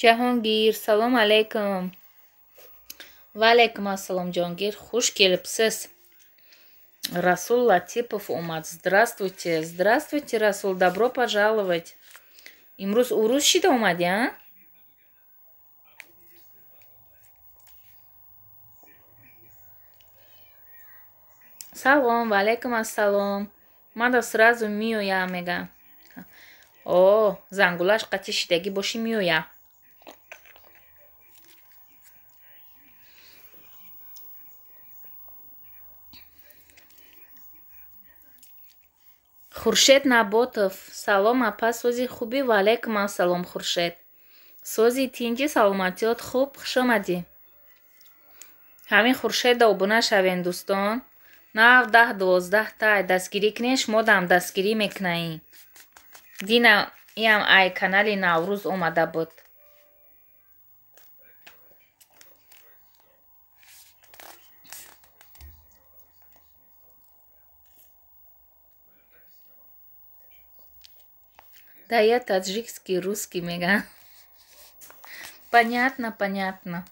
Ҷаҳонгир, салом алейкум. Ва алейкум ассалом, Ҷонгир, хуш келибсиз. Расул Латипов омад. Здравствуйте, здравствуйте, Расул, добро пожаловать. Имрӯз урус шида омадӣ, а? Салом, ва алейкум ассалом. Мада сразу миёям, мега. О, зангулаш қатӣ шидагӣ бошӣ миёя. Хуршед Наботов, салом апа, сози хубӣ? Ва алейкум ассалом, Хуршед. Сози тинҷи, саломатиёт хуб, хуш омадӣ. Ҳамин Хуршеда обуна шавен, дӯстон. Нав 10-12 та дастгирӣ кунед, шумо дам дастгирӣ мекунаӣ. Дина иам ай канали Наврӯз омада буд. Да я таджикский, русский мега. Понятно, понятно.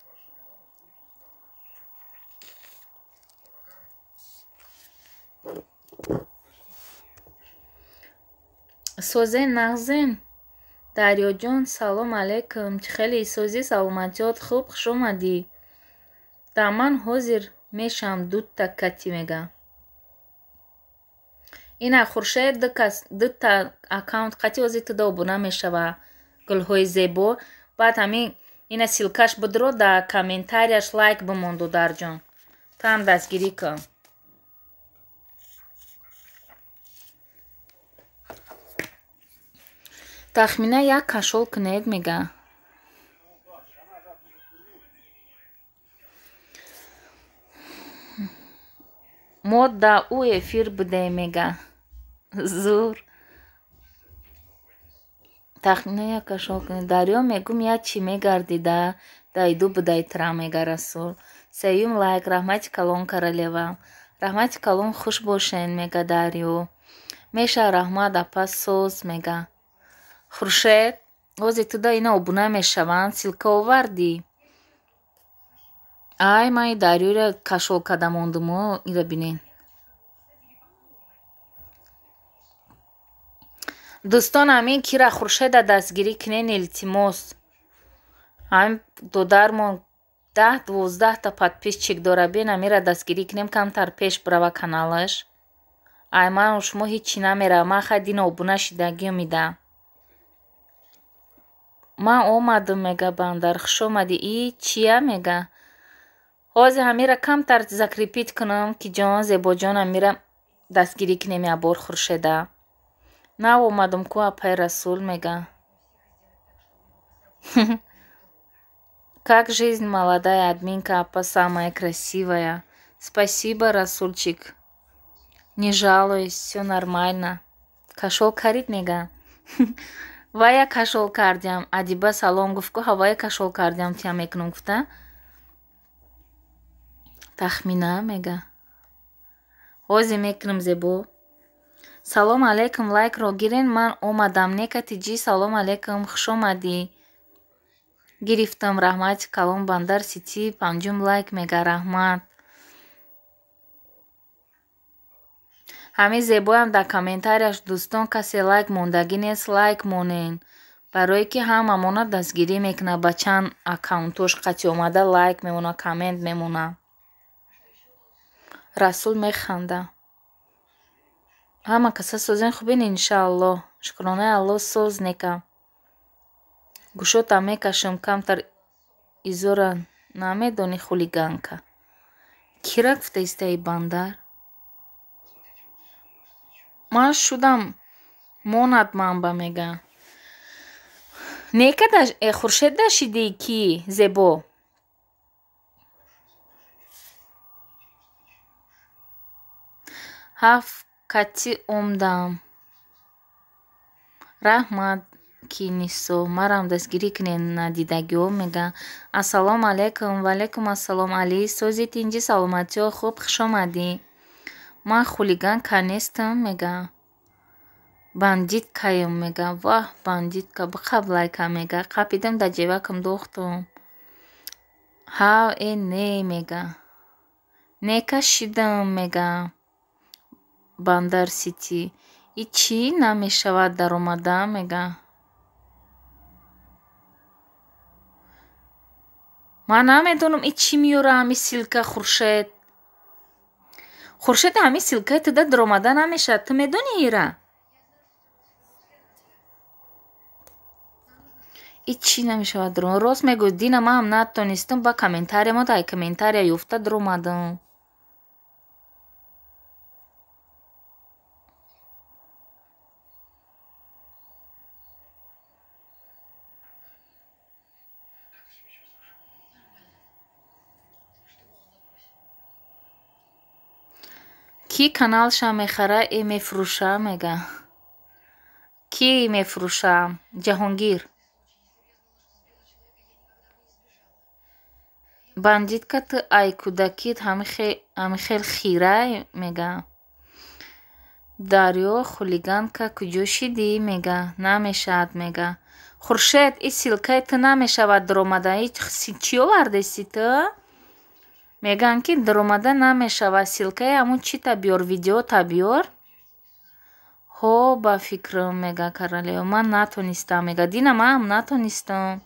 Созен нағзен. Дарёҷон, салом алейкум. Чӣ хеле созӣ, саломатиёт хуб, хуш омадӣ. Да ман ҳозир мешам дута кати мега. Ина Хуршед дута аккаунт қати ҳозир туда обуна мешава. Гулҳои зебо. Баъд ҳамин ина ссылкаш будро да комментарияш лайк бимон, додарҷон. Ту ҳам дастгирӣ кун. Тахмина як кашол кунед мега. Мо да ӯ эфир будем мега. Зур. Тахмина як кашол кунед. Дарё мегум як чӣ мегарди да дайду будай тра мега Расул. Сеюм лайк, раҳмати калон королева. Раҳмати калон, хуш бошен мега Дарё. Меша раҳмат апа соз мега. Хуршед, ҳозир туда ина обуна мешаванд, ссылка овардӣ. Ай, ман и Дарёра кашол карда мондуму, ира бинен. Дӯстон, ҳамин кира Хуршеда дастгирӣ кунен, илтимос. Ҳамин додармон 10-12 та подписчик дора, бин ҳамира дастгирӣ кунем, камтар пеш бирава каналаш. Ай, ман шумо ҳеҷ чӣ намерава, ман хай дина обуна шидагиё мидам. Ман омадам мега Бандар, хуш омадӣ. И чия мега? Ҳозир ҳамира камтар закрепить кунам, ки ҷон Зебоҷон ҳамира дастгирӣ кунем якбор Хуршеда. Нав омадам ку апай Расул мега. Как жизнь, молодая админка, апа самая красивая. Спасибо, Расульчик. Не жалуюсь, всё нормально. Кашол карид мега. Вая кашол кардям. Адиба салом гуфт ку ҳавая кашол кардям тия мекунам гуфта. Тахмина мега. Ҳозир мекунам зебо. Салом алейкум, лайкро гирен, ман омадам. Некати ҷи, салом алейкум, хуш омадӣ. Гирифтам, раҳмати калон Бандар Сити, панҷум лайк мега, раҳмат. Ҳамин зебоям дар комментарияш дӯстон касе лайк мондагӣ нест, лайк монен. Барое ки ҳамамона дастгирӣ мекунад, ба чанд аккаунтош қатъи омада лайк мемона, коммент мемона. Расул механда. Ҳама каса созен хубин иншааллоҳ. Шукронаи Аллоҳ соз нека. Гӯшотам мекашам камтар изора намедонӣ хулиганка. Кира гуфта истаи Бандар? Ман шудам монад манба мега. Нека Хуршед дашидӣ ки зебо? Ҳафт кати омдам. Раҳмат ки Нисо, марам дастгирӣ кунед надидагиҳо мега. Ассалому алайкум, ва алайкум ассалом Али, сози тинҷи, саломатиҳо хуб, хуш омадӣ. Ман хулиганка нестам мега. Бандиткаем мега. Ваҳ, бандитка, биқаб лайка мега. Қапидам дар ҷевакам дохтум. Ҳав э не мега. Не кашидам мега. Бандар Сити. И чӣ намешавад даромада мега. Ман намедонам и чӣ меёра ҳами ссылка Хуршед. Хуршед ҳами ссылкаи туда даромада намешавад. Ту медонӣ ира? И чӣ намешавад даромада? Рост мегӯй, дина манам натонистам, ба комментария мо дар комментария ёфта даромадам. Ки каналша мехара э мефурӯша мега. Ки мефурӯша? Ҷаҳонгир. Бандитка ту ай кӯдакит ҳамихел хирай мега. Дарё хулиганка куҷо шидӣ мега. Намешавад мега. Хуршед, и ссылкаи ту намешавад даромада. И чӣ овардеси ту? Мегӯянд ки даромада намешавад. Ссылкаи ҳамун чита биёр, видеота биёр. Ҳо, ба фикрам мега Королева. Ман натонистам мега. Дина манам натонистам.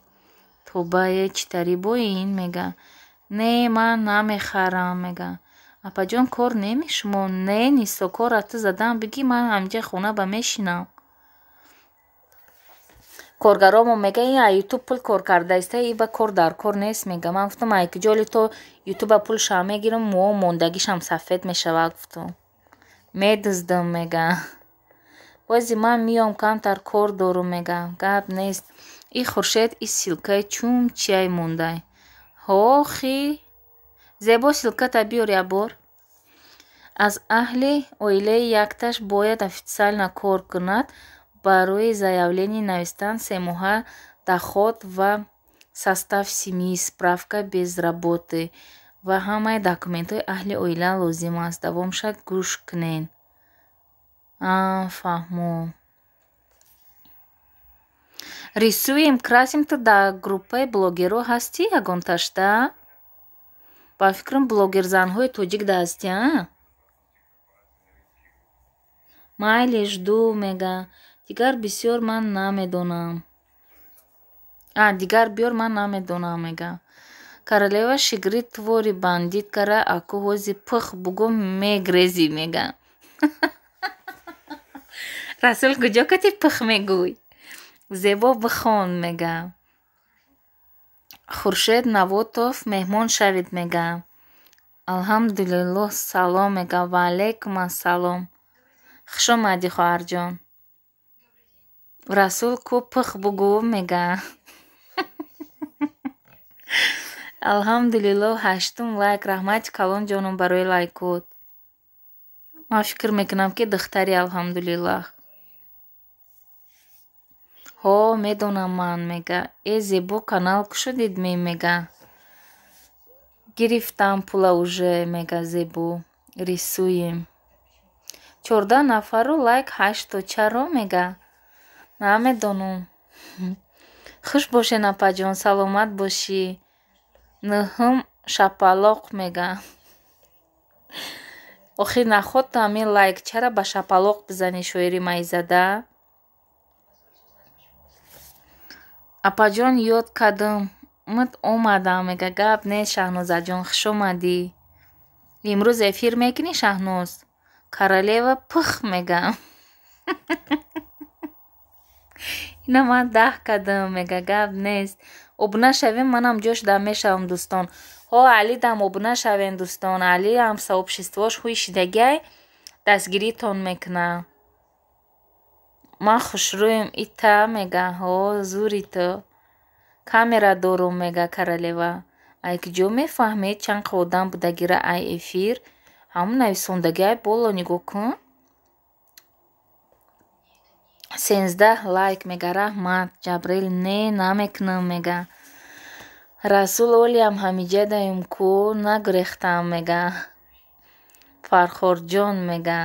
Тобае читари бо ин мега. Не, ман намехарам мега. Апаҷон кор неми шумо? Не, нисо кора ту задан бигӣ ман ҳамҷа хона ба мешинам. Коргаромо мега ин ай ютуб пул кор кардаиста, и ба кор дар кор нест мега. Ман гуфтам ай куҷоли то ютуба пулшам мегирам, мӯо мондагишам сафед мешавад гуфтам. Медуздам мега. Бози ман миём камтар кор дорум мега. Гап нест. И Хуршед и ссылкаи чум чиай мондай. Ҳохи зебо ссылката биёр ябор. Аз аҳли оилаи якташ бояд официально кор кунад. Барои заявление навистан семоҳа доход ва состав семьи, справка без работы ва ҳамаи документҳои аҳли оила лозим аст. Давомша гӯш кунед. Фаҳмо. Рисуем, красим ту дар группаи блогерҳо ҳастӣ ягонташта? Ба фикрам блогерзанҳои тоҷик да ҳастӣ, а? Майли жду мега. Дигар бисёр ман намедонам. Дигар биёр ман намедонам мега. Королева шигри твори бандит кара аку ҳози пых бугу мегрезӣ мега. Расул куҷо кати пых мегӯй? Зебо бихон мега. Хуршед Навотов меҳмон шавед мега. Алҳамдулиллоҳ салом мега. Ва алайкум ассалом. Хуш омадӣ хоҳарҷон. Расул ку пых бугӯ мега. Алҳамдулиллоҳ ҳаштум лайк. Раҳмати калон ҷонум барои лайкот. Ман фикр мекунам ки духтари алҳамдулиллоҳ. Ҳо, медонам ман мега. Э зебо канал кушодид ме мега. Гирифтам пула уже мега зебо. Рисуем. 14 нафару лайк 8 чаро мега. Намедонам. Хуш бошен апаҷон, саломат бошӣ. Нӯҳум шапалоқ мега. Охир наход ту ҳамин лайк чара ба шапалоқ бизанӣ шоири майзада? Апаҷон ёд кардам. Мит омадам мега. Гап нест Шаҳнозаҷон, хуш омадӣ. Имрӯз эфир мекунӣ Шаҳноз? Королева пых мега. Ина ман 10 кардам мега. Гап нест. Обуна шавем, манам ҷош да мешавам дӯстон. Ҳо, Али дам обуна шавем дӯстон. Али ҳам сообществош ҳуи шидагиай дастгиритон мекуна. Ман хушрӯем ита мега. Ҳо, зури ту. Камера дорум мега Королева. Ай куҷо мефаҳмед чанд қа одам будагира ай эфир? Ҳамун нависондагиай боло нигоҳ кун. 13 лайк мега. Раҳмат Ҷабрил. Не, намекунам мега. Расул олиам ҳамиҷа даем ку нагурехтам мега. Фархорҷон мега.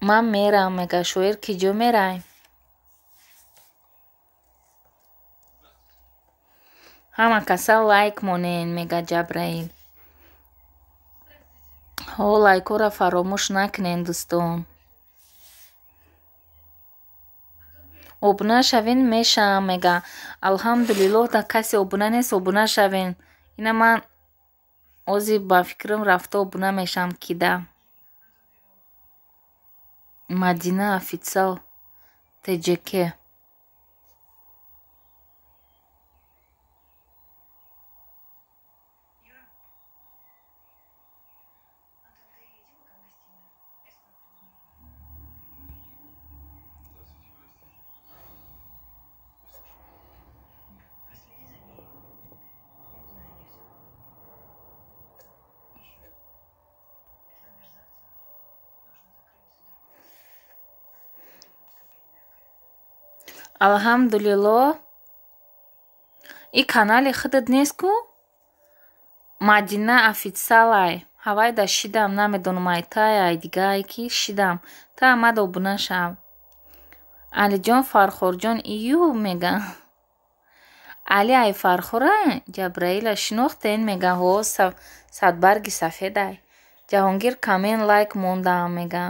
Ман мерам, мега шоир киҷо мерай? Ҳама каса лайк монен, мега Ҷабраил. Ҳо, лайкҳоро фаромӯш накунен, дӯстон. Обуна шавен мешавам, мега. Алҳамдулиллоҳ, да касе обуна нест, обуна шавен. Ина ман ози ба фикрам рафта обуна мешавам кида. Мадина официал ТҶК. Алҳамдулиллоҳ, и канали худат нест ку? Мадина официалай. Ҳавайда шидам, намедонам ай тай, ай дигае ки шидам. Та амад обуна шав. Алиҷон Фархорҷон ию мега. Али ай Фархора Ҷабраила шинохтен мега. Ҳо, садбарги сафедай. Ҷаҳонгир камен лайк мондаам мега.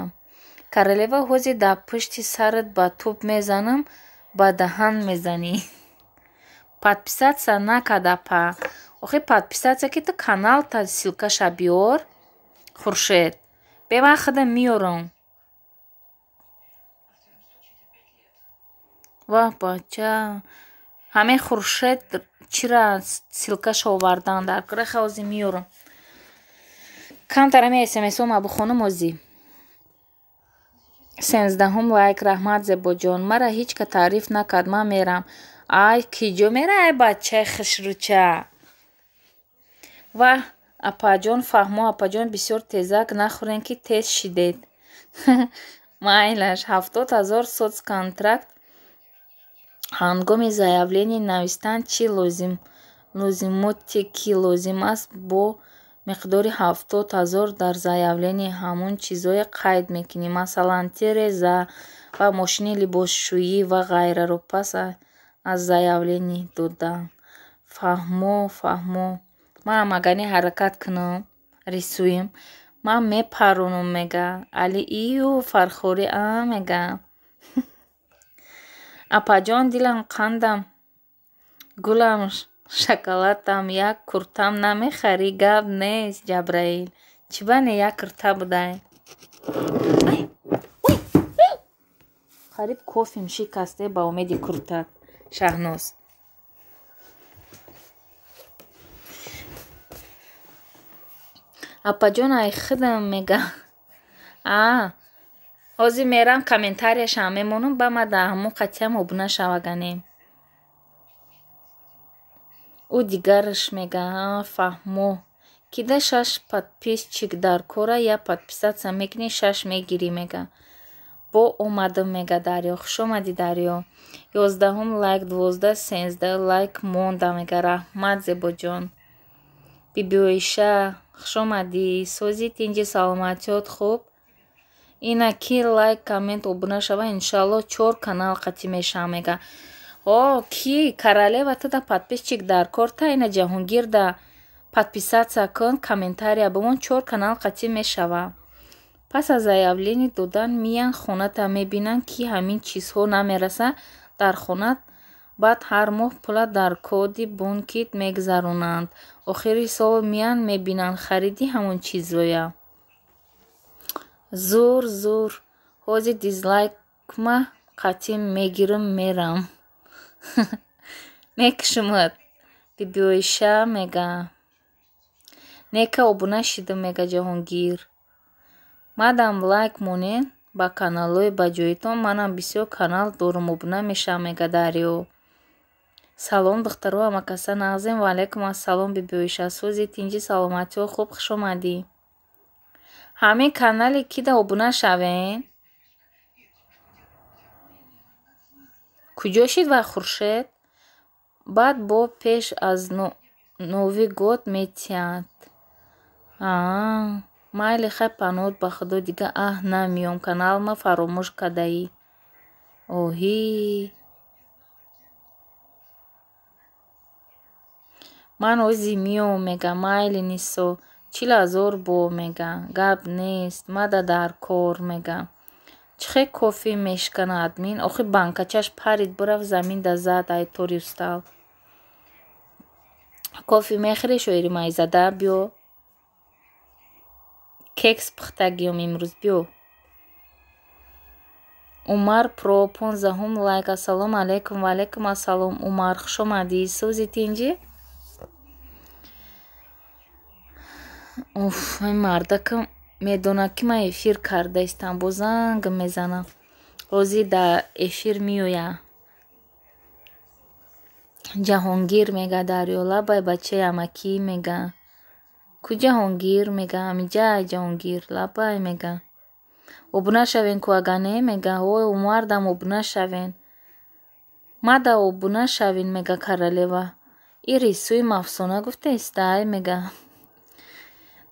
Королева ҳози дар пушти сарат ба тӯб мезанам, ба даҳан мезанӣ. Подписаться накарда па. Охи подписаться ки ту каналта ссылкаша биёр, Хуршед. Бе ман худам меёрам. Ваҳ бача. Ҳамин Хуршед чира ссылкаша овардан дар кураха ози меёрам. Камтар ҳамин смсома бихонам ози. 13-ум лайк, раҳмат Зебоҷон. Мара ҳеҷ ка таъриф накард, ман мерам. Ай, киҷо мерай, ай бачаи хушрӯча? Ваҳ, апаҷон фаҳмо, апаҷон бисёр тезак нахӯрен ки тез шидед. Майлаш, 70 000 соцконтракт ҳангоми заявление навистан чӣ лозимоте ки лозим аст бо миқдори 70 000 дар заявление ҳамун чизое қайд мекунӣ, масалан тиреза ва мошини либосшӯӣ ва ғайраро пас аз заявление додан. Фаҳмо, фаҳмо. Ман магани ҳаракат кунам, рисуем. Ман мепаронам, мега. Али ию Фархорӣ а мега. Апаҷон дилам қандам, гулам шоколадам, як куртам намехарӣ? Гап нест, Ҷабраил. Чӣ ба не як курта будай? Қариб кофем шикасте ба умеди курта, Шаҳноз. Апаҷон ай худам мега. А, ҳозир мерам комментарияшам мемонам, ба ма дар ҳамон қатъиям обуна шаваганем. Ӯ дигараш мега, фаҳмо. Кида шаш подписчик дар кора, я подписаться мекунӣ, шаш мегирӣ мега. Бо омадам мега Дарё. Хуш омадӣ Дарё. 11-ум лайк, 12, 13 лайк монда мега. Раҳмат Зебоҷон. Бибиоиша, хуш омадӣ. Сози тинҷи саломатиёт хуб. Ина ки лайк, коммент, обуна шава, иншаллоҳ чор канал қатъӣ мешавам мега. О, ки королева туда подписчик дар кор та ина Ҷаҳонгирда подписаться кун, комментария бимон, чор канал қатъӣ мешава. Пас аз заявление додан миян хоната мебинанд ки ҳамин чизҳо намераса дар хона, баъд ҳар моҳ пула дар коди бонкит мегузаронанд. Охири сол миян мебинанд хариди ҳамон чизоя. Зур зур. Ҳозир дизлайкма қатъӣ мегирам мерам. Мекушумад. Бибиоиша мега. Нека обуна шидам мега Ҷаҳонгир. Мадам лайк монен ба каналҳои ба ҷоитон, манам бисёр канал дорум, обуна мешавам мега Дарё. Салом духтаро, ҳамакаса нағзем? Ва алайкум ассалом бибиоиша. Сози тинҷи саломатиҳо хуб, хуш омадӣ. Ҳамин канале кида обуна шавен? Куҷо шид вай Хуршед? Баъд бо пеш аз Новый год метиҳад. Аа. Майли хай паноҳ ба худо дига аҳ намеём каналма фаромӯш кадаӣ. Оҳӣ. Ман ози миём мега майли Нисо. 40 000 бо мега. Гап нест. Мада дар кор мега. Чӣ хел кофе мешкана админ? Охи банкачаш парид бирафт замин да зад ай тори устал. Кофе мехӯрӣ шоири майзада? Биё. Кекс пухтагиём имрӯз биё. Умар Про 15-ум лайк. Ассалому алайкум. Ва алайкум ассалом Умар, хуш омадӣ. Сӯзи тинҷӣ? Уф, ин мардакам медонад ки ман эфир карда истам, бо занг мезанам. Ҳозир дар эфир меояд. Ҷаҳонгир мега дарё лабай бачаи амакӣ мега. Ку Ҷаҳонгир мега ҳамиҷай Ҷаҳонгир лабай мега. Обуна шавен ку ага не мега. Ой Умардам обуна шавен. Мада обуна шавин мега королева. И рисуи мафсуна гуфтаистай мега.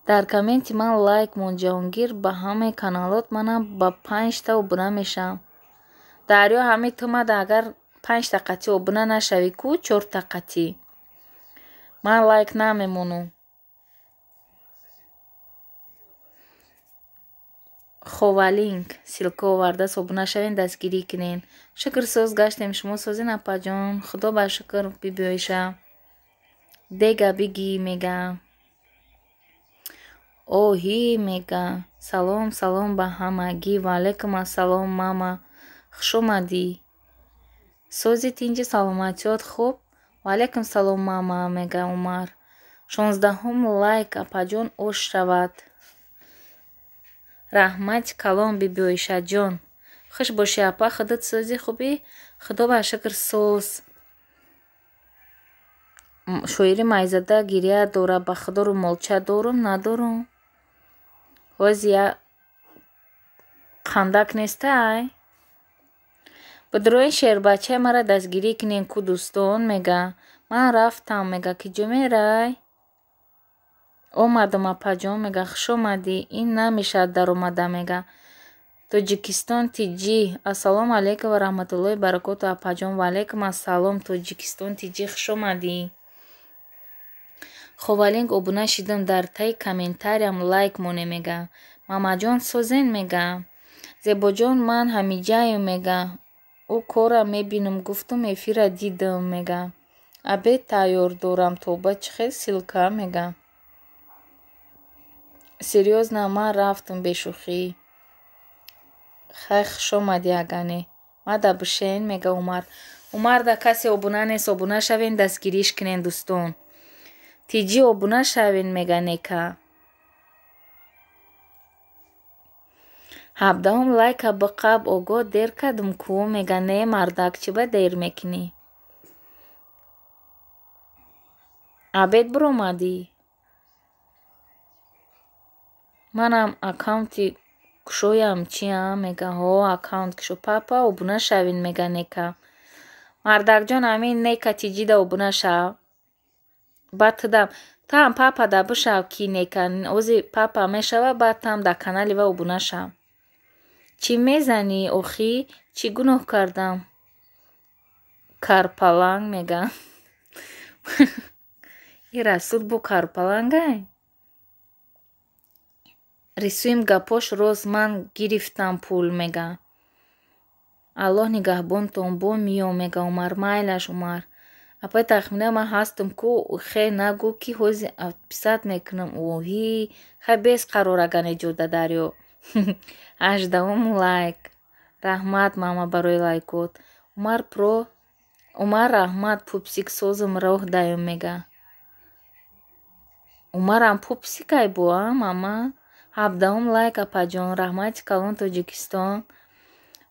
Дар комменти ман лайк мон Ҷаҳонгир ба ҳамаи каналот манам ба панҷта обуна мешавам. Дарё ҳамин ту мада агар панҷта қатъӣ обуна нашавӣ ку чорта қатъӣ. Ман лайк намемонам. Ховалинг ссылка овардааст обуна шавен дастгирӣ кунен. Шукр соз гаштем шумо созин апаҷон. Худо ба шукр бибиёиша. Дега бигӣ мега. Оҳӣ мега. Салом салом ба ҳамагӣ. Ва алайкум ассалом мама. Хуш омадӣ. Сози тинҷи саломатиёт хуб? Ва алайкум салом мама мега Умар. 16-ум лайк апаҷон ош шавад. Раҳмати калон бибиёишаҷон. Хуш бошӣ апа худат сози хубӣ? Худо ба шукр соз. Шоири майзада гиря дорад ба худо румолча дорум надорум? Ҳози я қандак нестай? Бидрои шербачаи мара дастгирӣ кунен ку дӯстон мега. Ман рафтам мега ки ҷо мерай? Омадам апаҷон мега хуш омадӣ. Ин намешавад даромада мега. Тоҷикистон тиҷӣ. Ассалому алайкум ва раҳматуллоҳи баракоту апаҷон. Ва алайкум ассалом Тоҷикистон тиҷӣ хуш омадӣ. Ховалинг обуна шидам дар таи комментариям лайк моне мега. Мамаҷон созен мега. Зебоҷон ман ҳамиҷаем мега. Ӯ кора мебинам гуфтум эфира дидам мега. Обед тайёр дорам тоба чӣ хел ссылка мега. Серьёзно ман рафтам бешӯхӣ. Хай хуш омадӣ ага не. Мада бишен мега Умар. Умарда касе обуна нест обуна шавен дастгириш кунен дӯстон. Тиҷӣ обуна шавен мега нека. 17-ум лайка биқаб огоҳ дер кардум ку мега не мардак чӣ ба дер мекунӣ? Обед биромадӣ? Манам аккаунти кушоям чия мега. Ҳо аккаунт кушо. Папа обуна шавин мега нека. Мардакҷон ҳамин нека тиҷида обуна шав. Баъд тудам туам папада бишав ки нека. Ози папа мешава баъд туам дар канали ва обуна шав. Чӣ мезанӣ охӣ? Чӣ гуноҳ кардам? Карпаланг мега. И Расул бо карпалангай? Рисуем гапош рост ман гирифтам пул мега. Аллоҳ нигаҳбонтон бо миём мега Умар. Майлаш Умар. Апай тахмина ман ҳастам ку хе нагӯ ки ҳози писат мекунам. Оҳӣ хай бес қарор ага неҷода дарё. 18-ум лайк. Раҳмат мама барои лайкот. Умар Про Умар раҳмат пупсик созам роҳ даём мега. Умарам пупсикай бо а мама? 17-ум лайк апаҷон. Раҳмати калон Тоҷикистон.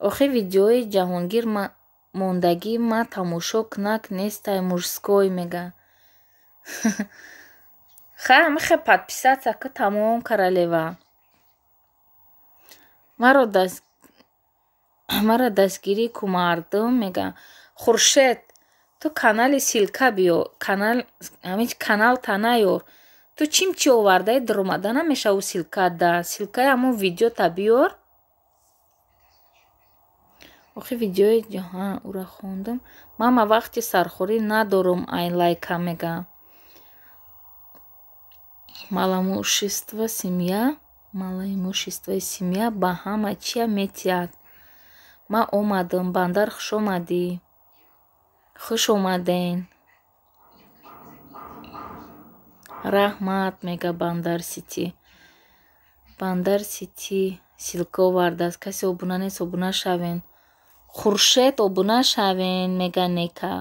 Охи видеои Ҷаҳонгир мондагӣ ма тамошо кунак нестай мужской мега. Хай ҳамихе подписаться ку тамом королева. Маро дастгирӣ ку мардум мега. Хуршед ту канали ссылка биё. Канал ҳамин каналта наёр. Ту чим чи овардаи даромада намешаву ссылка да. Ссылкаи ҳамон видеота биёр. Охи видеои ура хондам. Мама вақти сархӯрӣ надорум ай лайка мега. Малоимущество семья, малоимущество семья ба ҳама чия метиҳад. Ман омадам, Бандар хуш омадӣ. Хуш омаден. Раҳмат мега Бандар Сити. Бандар Сити ссылка овардааст. Касе обуна нест, обуна шавен. Хуршед обуна шавен мега Нека.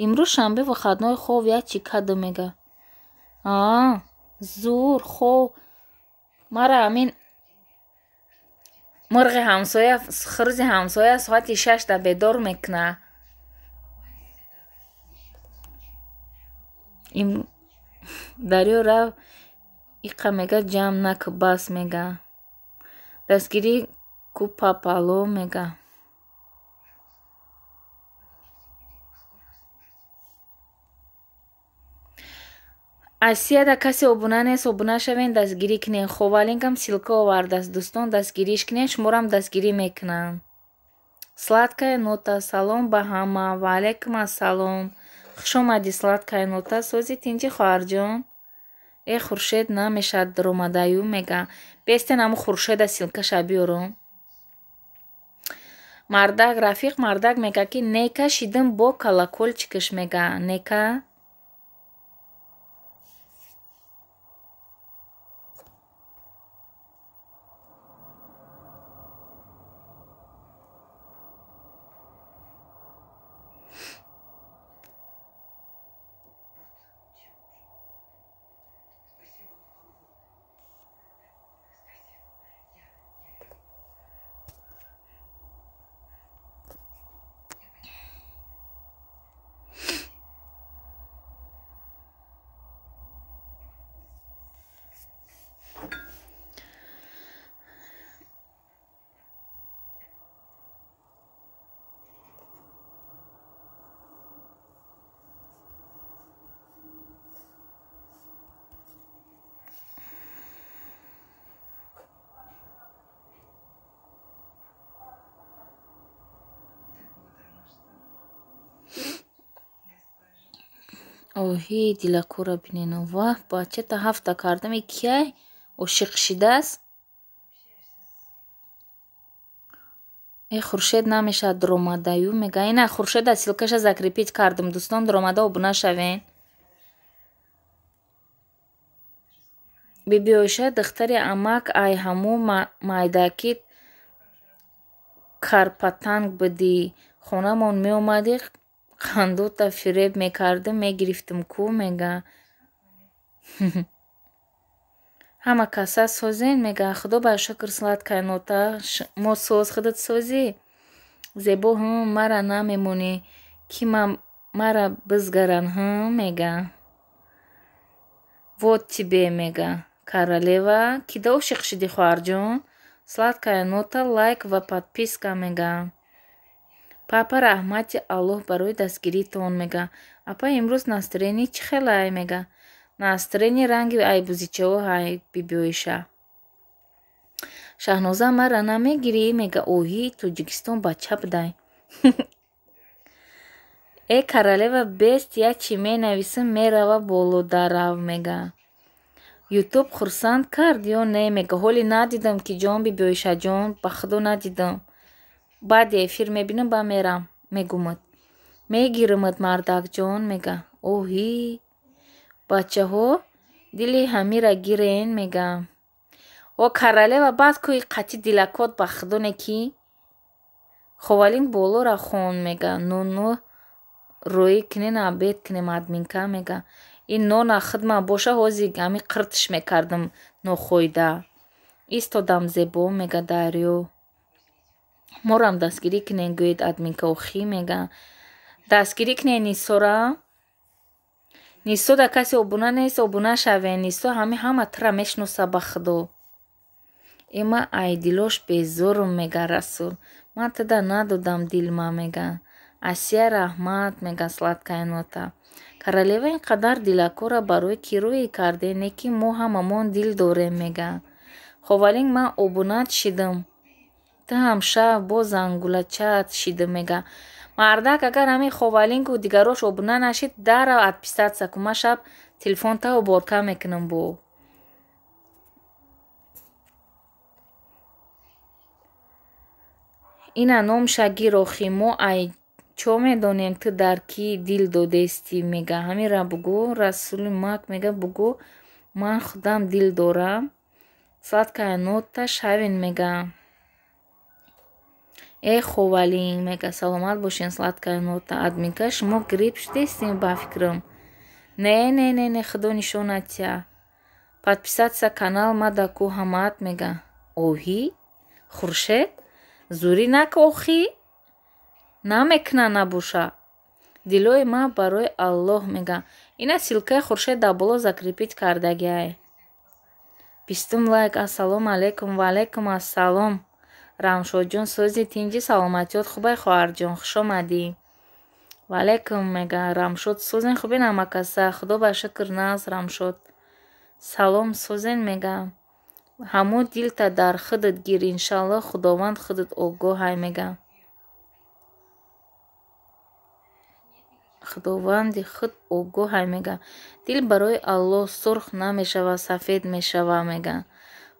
Имрӯз шанбе выходной хов як чӣ кадо мега. Аа, зур хов. Мара ҳамин мурғи ҳамсоя, хурзи ҳамсоя соати 6 бедор мекуна. Дарё рав иқа мега ҷамъ нак бас мега. Дастгирӣ ку папало мега. Асияда касе обуна нест, обуна шавен, дастгирӣ кунен. Ховалингам ссылка овардааст. Дӯстон дастгириш кунен, шуморам дастгирӣ мекунам. Сладкая нота, салом ба ҳама. Ва алайкум ассалом. Хуш омадӣ сладкая нота. Сози тинҷи хоҳарҷон. Э Хуршед намешавад даромадаю мега. Бестен ҳаму Хуршеда ссылкаша биёрум. Мардак, Рафиқ мардак мега ки нека шидим бо колокольчикаш мега. Нека Оҳи дилакора бинен. Ваҳ, бачата ҳафта кардам. И кияй ошиқ шидааст? Э Хуршед намешавад даромадаю мега. Ина Хуршеда ссылкаша закрепить кардам. Дӯстон даромада обуна шавен. Бибиоша духтари амак ай ҳаму майдаки карпатанг будӣ. Хонамон меомадӣ, қандота фиреб мекардим, мегирифтим ку мега. Ҳама каса созен мега. Худо ба шукр сладкая нота. Мо соз худат созӣ. Зебо ҳм мара намемонӣ. Ки мара бизгаран ҳм мега. Вот тебе мега. Королева кида ошиқ шидӣ хоҳарҷон? Сладкая нота лайк ва подписка мега. Папа раҳмати Аллоҳ барои дастгиритон мега. Апа имрӯз настроение чӣ хелай мега. Настроение ранги айбузичаҳо ҳай бибиоиша. Шаҳноза мара намегирӣ мега. Оҳи Тоҷикистон бача будай. Э королева бест як чӣ менависам мерава болодарав мега. Ютуб хурсанд кард ё не мега. Ҳоле надидам ки ҷон бибиоишаҷон, ба худо надидам. Баъди эфир мебинам ба мерам мегумад. Мегирмад мардакҷон мега. Оҳи бачаҳо дили ҳамира гирен мега. О королева баъд кӯи қатъи дилакот ба худо не ки Ховалин болора хон мега. Ноно рӯӣ кунен обед кунем админка мега. Ин нона хидма боша ҳози ҳами қиртиш мекардам нохоида. Истодам зебо мега дарё. Морам дастгирӣ кунен гӯед админка охӣ мега. Дастгирӣ кунен Нисора. Нисо да касе обуна нест, обуна шавен. Нисо ҳами ҳама тра мешноса ба худо. Эма ай дилош безорум мега Расул. Ман тада надодам дилма мега. Асия раҳмат мега сладкая нота. Королева ин қадар дилакора барои кӣ рӯӣ карде, не ки мо ҳамамон дил дорем мега. Ховалинг ман обунат шидам. Ту ҳам шав бо зангулачаат шидам мега. Мардак агар ҳамин ховалингу дигарош обуна нашид, дара отписаться кун. Ман шаб телефонта уборка мекунам бо. Ина номша гир охи мо ай чо медонем ту дар кӣ дил додестӣ мега. Ҳамира бугӯ Расули мак мега бугӯ ман худам дил дорам. Сладкая нота шавин мега. Э ховалинг мега саломат бошен сладкая нота. Админка шумо грипп шудестем ба фикрам. Не не не не худо нишонат тя. Подписаться канал ма да ку ҳамаат мега. Оҳӣ? Хуршед? Зурӣ нак охӣ? Намекуна набоша. Дилои ман барои Аллоҳ мега. Ина ссылкаи Хуршед дар боло закрепить кардагиай. 20 лайк. Ассалому алайкум. Ва алайкум ассалом. Рамшодҷон сози тинҷи саломатиёт хубай хоҳарҷон хуш омадӣ. Ва алайкум мега. Рамшод созен хубен ҳамакаса. Худо ба шукр нағз Рамшод. Салом созен мега. Ҳамо дилта дар худат гир иншаллоҳ Худованд худат огоҳай мега. Худованди худ огоҳай мега. Дил барои Аллоҳ сурх намешава сафед мешава мега.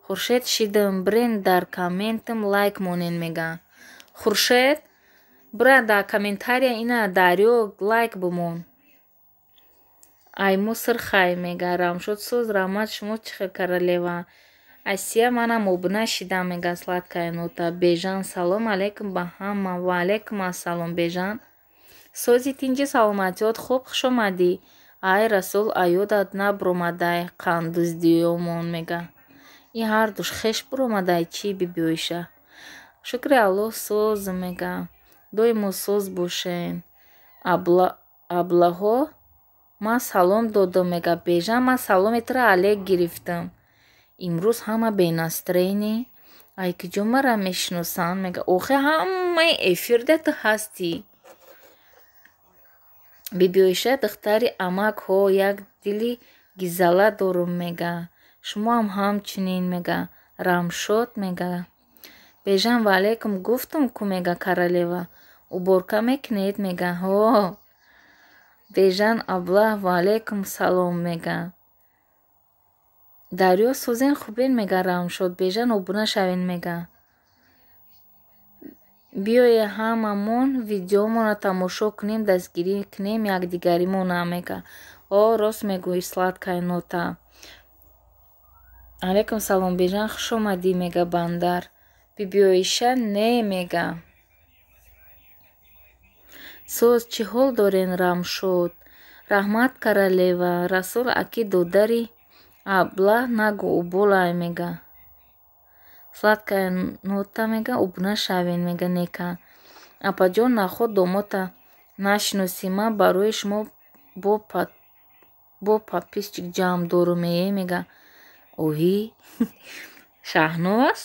Хуршед шидам брен дар комментам лайк монен мега. Хуршед бира дар комментария ина дарё лайк бимон. Ай мо сирхай мега. Рамшод соз раҳмат шумо чӣ хел королева. Асия манам обуна шидам мега сладкая нота. Бежан салом алайкум ба ҳама. Ва алайкум ассалом Бежан. Сози тинҷи саломатиёт хуб хуш омадӣ. Ай Расул аёдат набуромадай қандуздиёмон мега. Ин ҳардуш хеш буромадай чӣ бибиёиша. Шукри Аллоҳ соз мега. Доимо соз бошен. Аблаҳо ман салом додам мега. Бежан ман саломи туро алек гирифтам. Имрӯз ҳама бенастроение. Ай куҷо мара мешиносанд мега. Охи ҳамаи эфирда ту ҳастӣ. Бибиёиша духтари амак ҳо як дили гизала дорум мега. Шумоам ҳамчунин мега. Рамшод мега. Бежан ва алайкум гуфтум ку мега королева. Уборка мекунед мега. Ҳо. Бежан аблаҳ ва алайкум салом мега. Дарё созен хубен мега Рамшод. Бежан обуна шавен мега. Биёе ҳамамон видеомонро тамошо кунем, дастгирӣ кунем якдигаримона мега. О, рост мегӯӣ сладкая нота. Алайкум салом Бежан хуш омадӣ мега Бандар. Бибиёиша не мега. Соз чӣ ҳол дорен Рамшод? Раҳмат королева. Расул аки додари аблаҳ нагӯ уболай мега. Сладкая нота мега обуна шавен мега нека. Апаҷон наход домота нашиносӣ ман барои шумо бо подписчик ҷамъ дорум е мега. Оҳӣ Шаҳноз?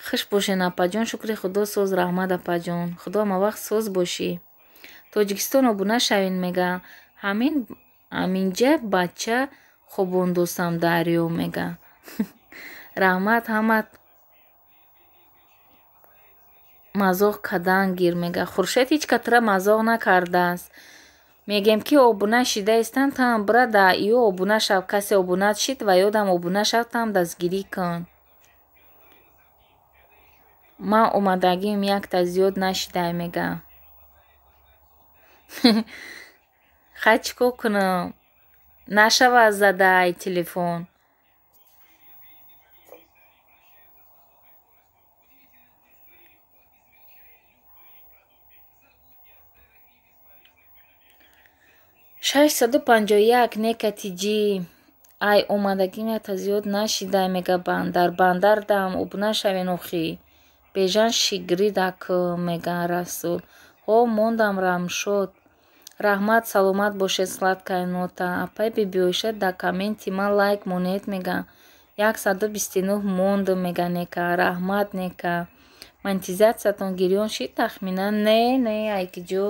Хуш бошен апаҷон шукри худо соз раҳмат апаҷон. Худо ҳамавақт соз бошӣ. Тоҷикистон обуна шавен мега. Ҳаминҷа бача хобондосам дарё мега. Раҳмат ҳамат мазоқ кардан гир мега. Хуршед ҳеҷ катра мазоқ накардааст. Мегем ки обуна шидаистанд таам бира да ё обуна шав. Касе обуна шид ва ёдам обуна шав таам дастгирӣ кун. Ман омадагиам якта зиёд нашидай мега. Хай чӣ кор кунам? Нашава задай телефон. 651 нека тиҷӣ. Ай омадагим якта зиёд нашидай мега Бандар. Бандар дам обуна шавен охӣ. Бежан шигридак мега Расул. Ҳо мондам Рамшод. Раҳмат саломат бошед сладкая нота. Апай бибиёиша дар комменти ман лайк монед мега. 129 мондум мега нека. Раҳмат нека. Монетизатсиятон гирён шид тахминан? Не, не, айкиҷо.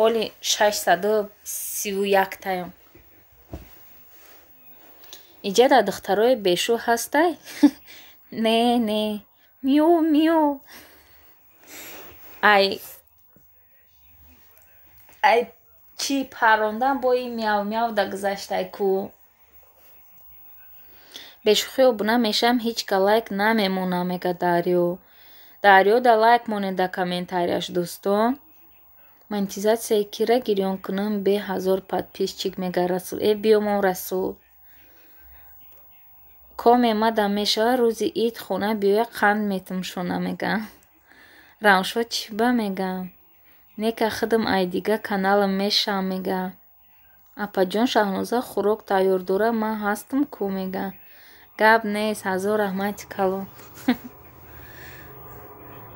Оли 631 таём. Иҷа дар духтарои бешу ҳастай? Не, не. Миу, миу. Ай ай чӣ паррондан бо ин мяв мяв да гузаштай ку. Бешӯхӣ обуна мешавам, ҳеҷ ка лайк намемонам, мега Дарё. Дарё да лайк монед дар комментарияш, дӯстон. Монетизатсияи кира гирён кунам бе 1000 подписчик, мега Расул. Э, биёмон, Расул. Коме мадам мешавад, рӯзи ид хона биёя, қанд метум шона, мега. Рамшо чӣ ба, мега. Нека худам ай дига каналам мешавам, мега. Апаҷон, Шаҳноза хӯрок тайёр дора, ман ҳастам ку, мега. Гап нест, ҳазор раҳмати калон.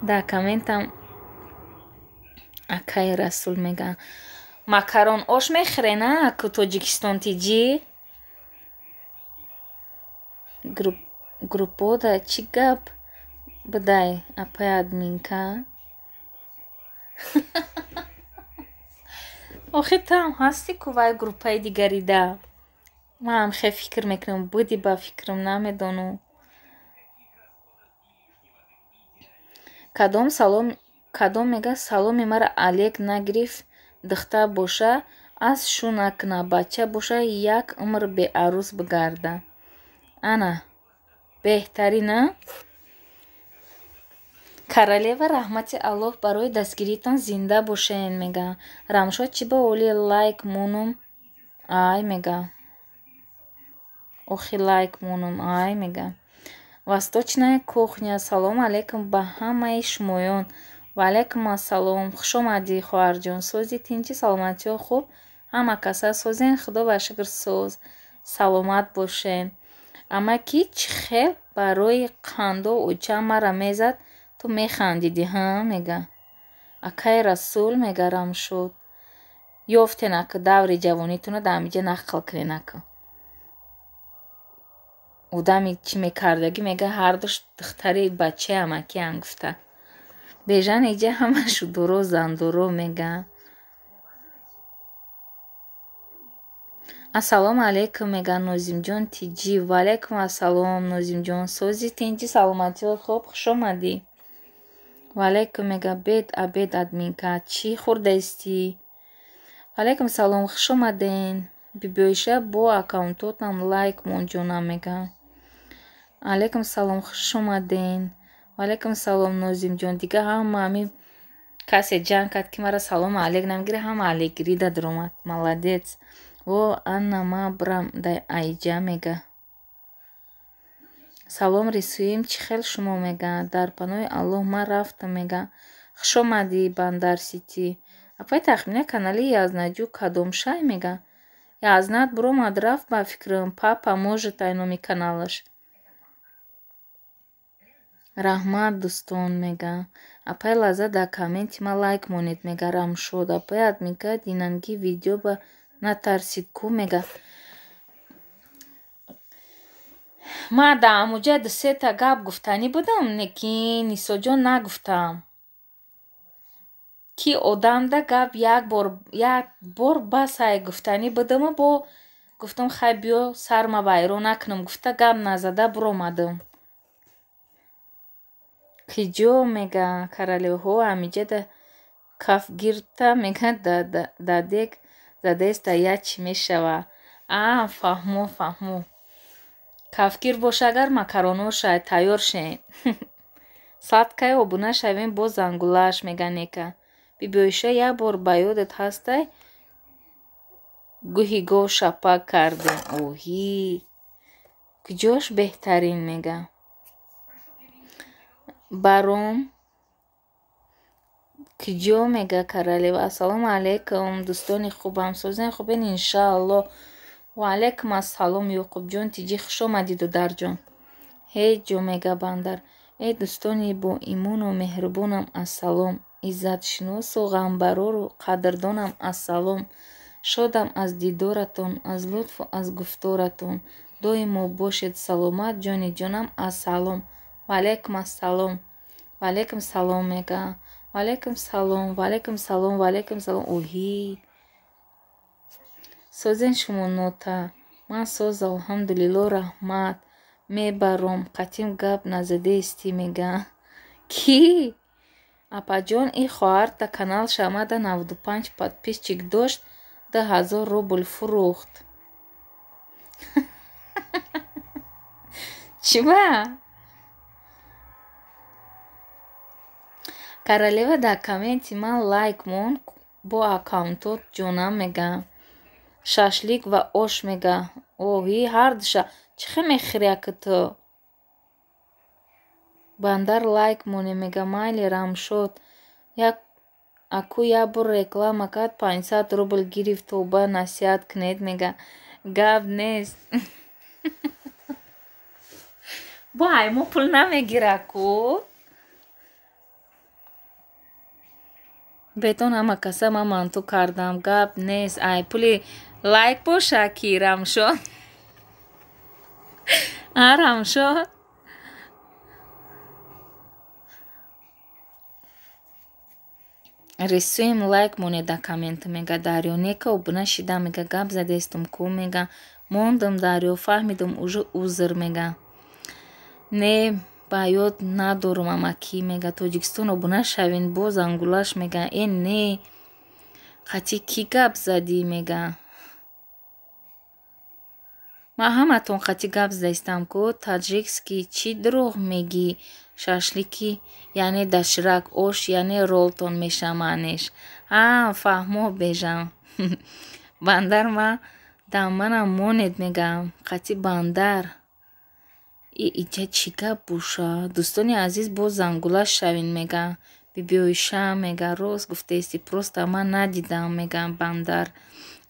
Дар комментам акаи Расул мега. Макарон ош мехӯре на ку Тоҷикистон тиҷӣ? Группода чӣ гап бидай, апай админка? Охи туам ҳастӣ ку вай группаи дигарида. Ман хе фикр мекунам, буди ба фикрам, намедонам. Кадом салом, кадом мега саломи мара Олег нагирифт, духтар боша аз шу накуна, бача боша як умр беарӯс бигарда. Ана, беҳтарин, а? Королева, раҳмати Аллоҳ барои дастгириитон, зинда бошен, мега. Рамшо чӣ ба оли лайк монум? Ай, мега. Охи лайк монум, ай, мега. Восточная кухня, салом алейкум ба ҳамаи шумоён. Ва алейкум ассалом. Хуш омадӣ, хоҳарҷон. Сози, тинчи, саломатиҳо хуб? Ҳама каса созен, худо ба шукр соз. Саломат бошен. Амаки чӣ хел барои қандо оча мара мезад, ту механдидӣ, ҳа, мега. Акаи Расул, мега Рамшод. Ёфтен ака даври ҷавонитона дар ҳамиҷа нақл кунен ака. Одами чӣ мекардагӣ, мега, ҳардуш духтари бачаи амакиян гуфта. Бежан иҷа ҳама шудоро зандоро, мега. Ассалому алейкум, мега Нозимҷон тиҷӣ. Ва алейкум ассалом, Нозимҷон. Сози, тинҷи, саломатиҳо хуб, хуш омадӣ. Ва алейкум, мега, бед абед админка. Чӣ хӯрдаистӣ? Ва алейкум салом, хуш омаден. Бибиоиша бо аккаунтотам лайк мон, ҷонам, мега. Алейкум салом, хуш омаден. Ва алейкум салом, Нозимҷон. Дига ҳама ҳамин касе ҷанг кард, ки мара салому алейк намегира, ҳама алейкгирӣ да даромад. Молодец. Во, анна ма брам да айҷа, мега. Салом рисуем, чӣ хел шумо, мега. Дар паноҳи Аллоҳ ман рафтам, мега. Хуш омадӣ, Бандар Ситӣ. Апай тахмина канали Язнаҷӯ кадом шай, мега. Язнат буромад рафт ба фикрам, папа может ай номи каналаш. Раҳмат, дӯстон, мега. Апай Лаззат дар комменти ман лайк монед, мега Рамшод. Апай админка динанги видео ба натарсид ку, мега. Ман дар ҳамуҷа ду-сета гап гуфтанӣ будам, лекин Нисоҷон нагуфтам. Ки одамда гап як бор бас ай гуфтанӣ будаму бо гуфтам хай биё сарма вайрон накунам гуфта гап назада буромадам. Киҷо, мега, королевҳо ҳамиҷа кафгирта, мега, дадек задаеста я чӣ мешава. А, фаҳмо, фаҳмо. Кафгир боша агар макароноша тайёр шен. Сладкая обуна шавем бо зангулаш, мега нека. Бибиоиша як бор ба ёдат ҳастай гӯҳи гов шапак кардем. Оҳӣ. Куҷош беҳтарин, мега. Баром куҷо, мега королева. Ассалому алейкум, дӯстони хубам, созен хубен иншааллоҳ. Ва алейкум ассалом, Ёқубҷон тиҷӣ, хуш омадӣ, додарҷон. Ҳеҷ ҷо, мега Бандар. Эй дӯстони боимону меҳрубонам, ассалом. Иззатшиносу ғамбарору қадрдонам, ассалом. Шодам аз дидоратон, аз лутфу аз гуфторатон. Доимо бошед саломат, ҷони ҷонам, ассалом. Ва алейкум ассалом. Ваалайкум салом мега. Ваалайкум салом, ваалайкум салом, ваалайкум салом. Оҳи. Созен шумо нота. Ман соз, алҳамдулилло, раҳмат. Мебаром, қатим гап назадаистӣ мега. Кӣ? Апаҷон, ин хоҳарта канал шамада 95 подписчик дошт, 2000 рубл фурӯхт. Чиба? Королева дар комменти ман лайк мон бо аккаунтот ҷонам мега. Шашлик ва ош мега. Оҳи, ҳардуша. Чӣ хел мехӯрӣ ака ту? Бандар лайк моне мега. Майли Рамшод. Аку як бор реклама кард, 500 рубл гирифт, тоба насиҳат кунед мега. Гап нест. Бо ай мо пул намегира ку. Бетон ҳама каса ман манту кардам. Гап нест. Ай пули лайк боша ки Рамшод. А Рамшод? Рисуем лайк моне дар коммент мега. Дарё нека обуна шидам мега. Гап задестум ку мега. Мондам Дарё, фаҳмидум уже узр мега. Не ба ёд надорум амакӣ мега. Тоҷикистон обуна шавин боз ангулаш мега. Э не қатӣ кӣ гап задӣ мега. Ман ҳаматон қатӣ гап задаистам ку. Таджикский чӣ дурӯғ мегӣ? Шашлики яъне даширак, ош яъне ролтон меша маънеш. Ҳа, фаҳмо бежам. Бандар ма даманам монед мега. Қатӣ бандар. И иҷа чӣ гап боша? Дӯстони азиз, боз зангулаш шавин мега. Бибиоиша мега. Рост гуфтаисти, просто ман надидам мега бандар.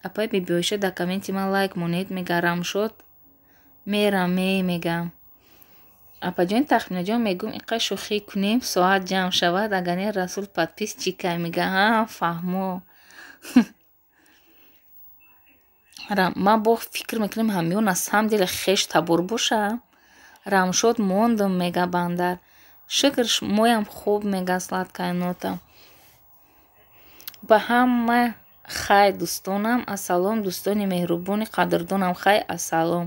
Апай Бибиоиша дар комменти ман лайк монед мега. Рамшод мерам ме мега. Апаҷони Тахминаҷон мегӯм инқадр шӯхӣ кунем, соат ҷамъ шавад, агар не Расул подписчикай мега. Ҳа, фаҳмо. Ман бо фикр мекунем ҳамён аз самом деле хеш табор боша. Рамшод мондам мега бандар. Шукр, моям хуб мега сладкая нота. Ба ҳама хай дӯстонам, ассалом дӯстони меҳрубони қадрдонам, хай ассалом.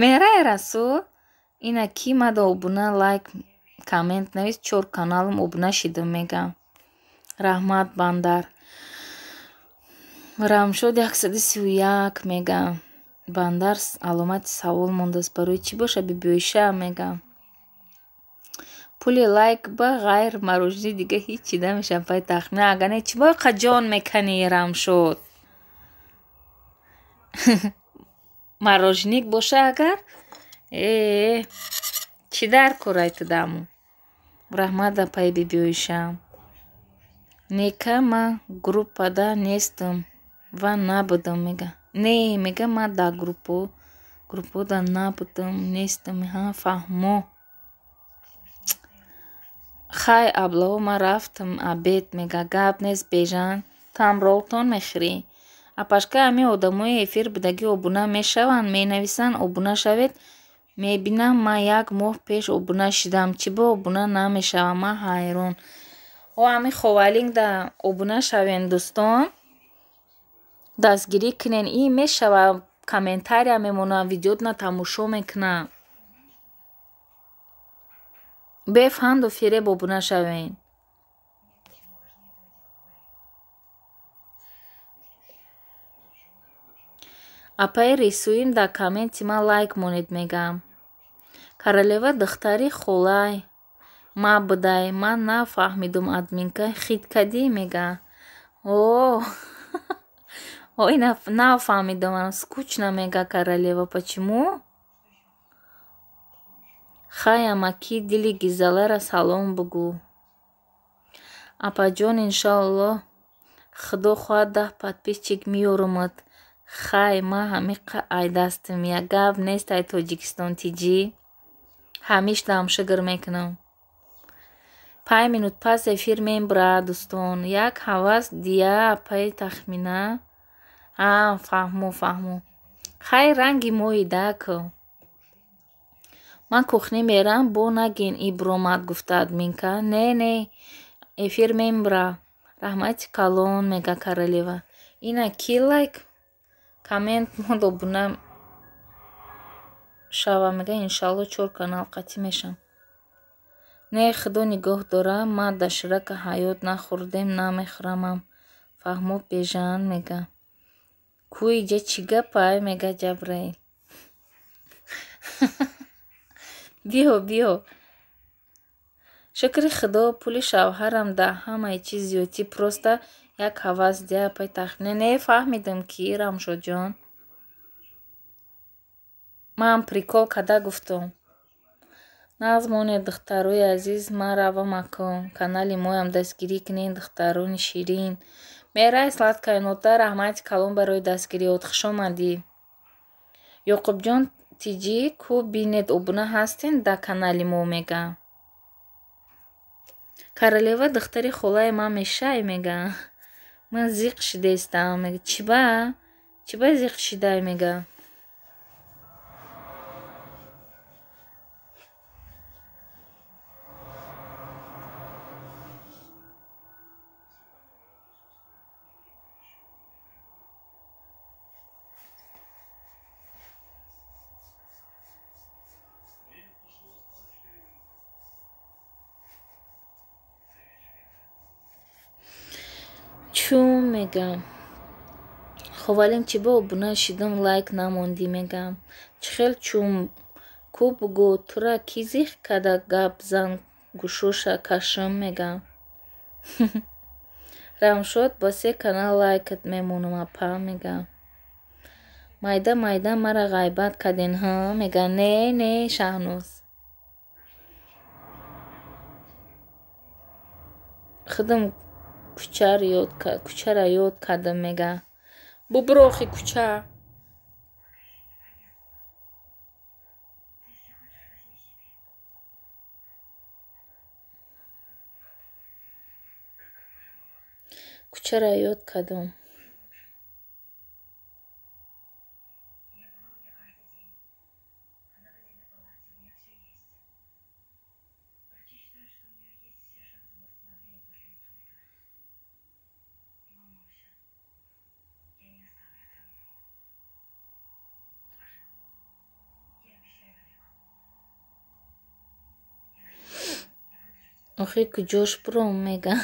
Меҳрай Расул, ина ки мада обуна, лайк, коммент навис, 4 каналам обуна шидам мега. Раҳмат бандар. Рамшод 131 мега. Бандар аломати савол мондааст. Барои чӣ боша Бибиоиша мега. Пули лайк ба ғайр марожни дига ҳичи намеша пай тахмина. Агар не чӣ боқа ҷон мекани Рамшод? Марожник боша агар? Э, чӣ дар корай ту даму? Раҳмат апай Бибиоиша. Нека ман группада нестам ва набудам мега. Не мега ман дар группода набудам, нестам. Ҳа, фаҳмо. Хай аблаҳо, ман рафтам обед мега. Гап нест Бежан, там ролтон мехӯрӣ. Апашка ҳамин одамои эфир будагӣ обуна мешаванд, менависанд обуна шавед. Мебинам ман як моҳ пеш обуна шидам. Чӣ бо обуна намешавам? Ман ҳайрон. О ҳамин ховалингда обуна шавен дӯстон. Дастгирӣ кунен. Ин мешава, комментария мемонам, видеотона тамошо мекунам. Бефанду фиреб обуна шавен. Апаи Рисуим дар комменти ман лайк монед мегам. Королева духтари холай ма будай, ман нафаҳмидум админка хит кадӣ мега. О, ой, нафаҳмидум, скучно мега королева. Почему? Хай амаки дили Гизалара салом бугӯ. Апаҷон, иншоаллоҳ худо хоҳад 10 подписчик меёрумад. Хай, ман ҳамиқа ай дастам як гап нест ай Тоҷикистон тиҷӣ. Ҳамиш дамшигр мекунам. 5 минут пас эфир мебурад дӯстон. Як ҳавас дия апаи Тахмина. А, фаҳмо, фаҳмо. Хай ранги мои даку. Ман кухнӣ мерам, бо нагин ибромад, гуфта админка. Не, не, эфир мембра. Раҳмати калон, мега королева. Ина ки лайк коммент монд, обуна шава, мега иншалло чор канал қатӣ мешам. Не, худо нигоҳ дора, ма даширака ҳаёт нахӯрдем, намехӯрамам. Фаҳмо бежан, мега. Ку иҷа чӣ гапай, мега Ҷабраил. Биё, биё. Шукри худо, пули шавҳарам да ҳамаи чиз зиёдтӣ, просто як ҳавас дия апай тахмина. Не фаҳмидам ки, Рамшодҷон. Ман прикол када гуфтум. Нағз монед, духтарои азиз, ман равам акун. Канали моям дастгирӣ кунед, духтарони ширин. Мерай сладкая нота, раҳмати калон барои дастгириёт, хуш омадӣ. Ёқубҷон тиҷӣ ку бинед, обуна ҳастен да канали мо, мега. Королева духтари холаи ман мешай, мега. Ман зиқ шидаистам, мега. Чиба? Чиба зиқ шидай, мега. Чун мегам. Ховалим чиба обуна шидам, лайк намондӣ, мегам. Чӣ хел чун ку бугӯ, тура кӣ зиқ када гап зан гӯшоша кашам, мегам. Рамшод ба се канал лайкат мемонам, апа, мегам. Майда майда мара ғайбат карден, ҳа, мега. Не, не, Шаҳноз. Худам кӯчара ёд кардам, мега. Бубуро охи кӯча. Кӯчара ёд кардам. Охи куҷош буром, мега.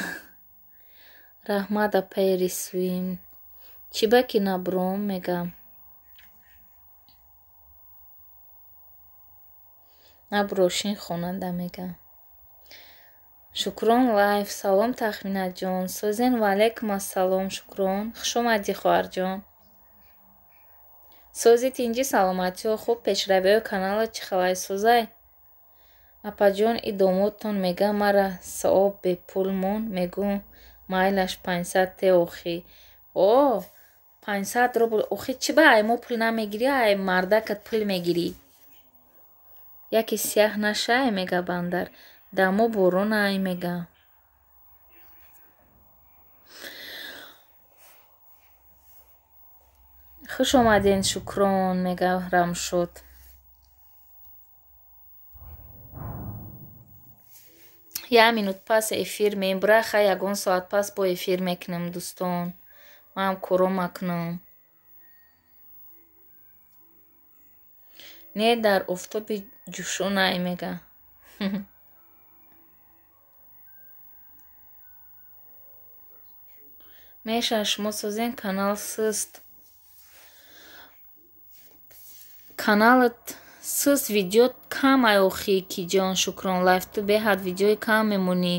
Раҳмат апаи рисуим. Чиба ки набуром, мега. Набурошин хонанда, мега. Шукрон лайф. Салом Тахминаҷон. Созен ва алайкум ассалом Шукрон. Хуш омадӣ хоҳарҷон. Сози тинҷи саломатиҳо хуб, пешравиҳои канала чӣ хелай созай? Апаҷон и домотон мега мара саоб бепул мон, мегӯ майлаш 500 те охи. О, 500 рубл. Охи чӣ ба ай мо пул намегирӣ, ай мардакат пул мегирӣ. Яке сияҳ нашай, мега бандар. Дамо борон ай, мега. Хуш омаден Шукрон, мега Рамшод. Як минут пас эфир мебура, хай ягон соат пас бо эфир мекунем, дӯстон. Манам коро макунам. Не дар офтоби ҷӯшон ай, мега. Меша шумо созен канал сист. Каналат сист, видео кам ай охи киҷон Шукрон лайф, ту беҳад видеои кам мемонӣ.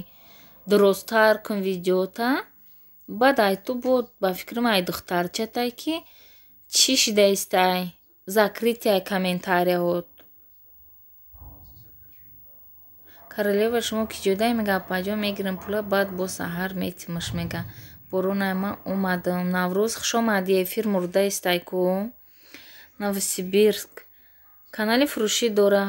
Дурусттар кун видеота. Баъд ай ту буд ба фикрам ай духтарчатай ки чӣ шидаистай? Закрытия комментарияҳот. Королева шумо киҷодай, мега апаҷон мегирам пула, баъд бо саҳар метимаш, мега. Боронай ман омадам. Наврӯз хуш омадӣ, эфир мурдаистай ку. Новосибирск. Канали фурӯшӣ дора.